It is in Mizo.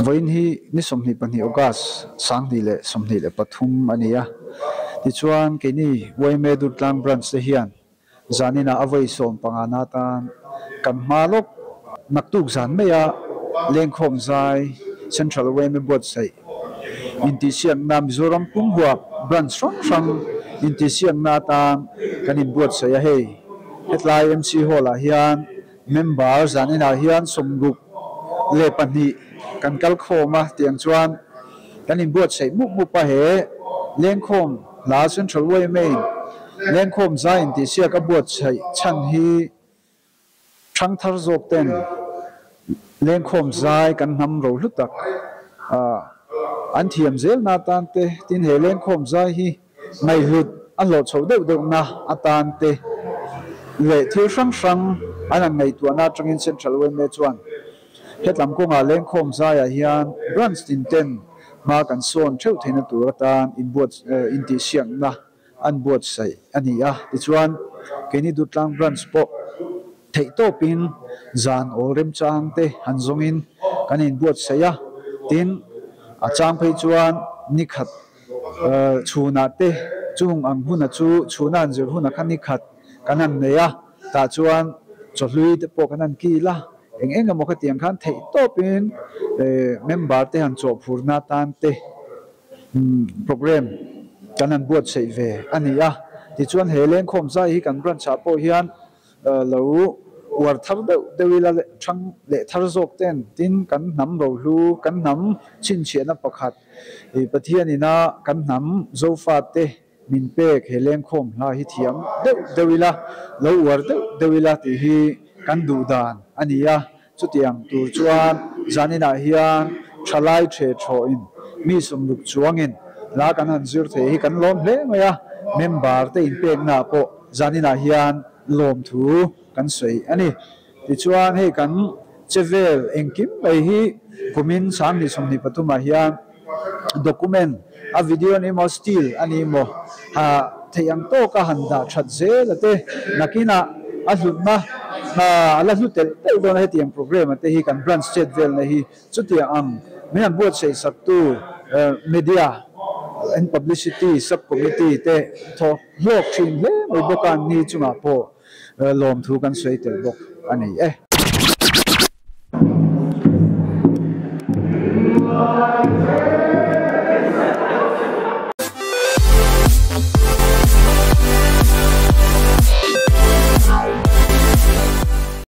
Vawiin hi ni 22 August 2023 a ni a. Tichuan keini yma Durtlang Branch te hian zaninah a vawi 15 na atan kan hma lawk naktuk zan maia lengkhawm zai Central yma buatsaih intihsiakna Mizoram pum huap branch hrang hrang intihsiakna atan kan inbuatsaih a hei. Hetlai MC Hall ah hian member zaninah hian 62 kan kal khawm a tiang chuan kan inbuatsaih mup mup a he lengkhawm hla Central YMA in lengkhawm zai intihsiak a buatsaih chhan hi thang thar zawk ten lengkhawm zai kan hnam ro hlu tak an thiam zel na tan te tin he lengkhawm zai hi ngaihhlut a hlawh chho deuh deuh na atan te leh thil hrang hrang an an ngaihtuahna atangin Central YMA chuan hetlam kawnga lengkhawm zaiah hian branch tin ten hma kan sawn theuh theihna tur atan inbuat intihsiakna an buatsaih a ni a. Tichuan keini Durtlang branch pawh theih tawpin zan awl remchang te han zawngin kan inbuatsaih a. Tin a chang phei chuan ni khat chhunah te chung ang huna chu chhuna an zir huna kha ni khat kan han nei a. Tah chuan chawhlui te pawh kan han kil a. Eng eng emaw kha tiang khan theih tawpin member te han chawh phurna tan te program kan han buatsaih ve a ni a. Tichuan he lengkhawm zai hi kan branch ah pawh hian lo uar thar deuh deuh ila thang leh thar zawk ten tin kan hnam ro hlu kan hnam chhinchhiahna pakhat Pathian ina kan hnam Zofa te min pek he lengkhawm hla hi thiam deuh deuh ila lo uar deuh deuh ila tih hi kan duh dan a ni a. Chutiang tur chuan zaninah hian thalai the thawhin mi 60 chuangin hla kan han zir thei hi kan lawm hle mai a. Member te inpekna pawh zaninah hian lawm thu kan sawi a ni. Tichuan hei kan chevel engkim mai hi kumin 2023 ah hian document a video ani emaw still ani emaw ha thei ang tawka han dah that zel a te nakina a hlutna a la hlu tel tel dawn a hetiang program ate hi kan branch chet vel na hi chutiang ang min han buatsaih sak tu media and publicity subcommittee te thaw hlawk thin hle mai bawk a an ni chungah pawh lawm thu kan sawi tel bawk a ni e.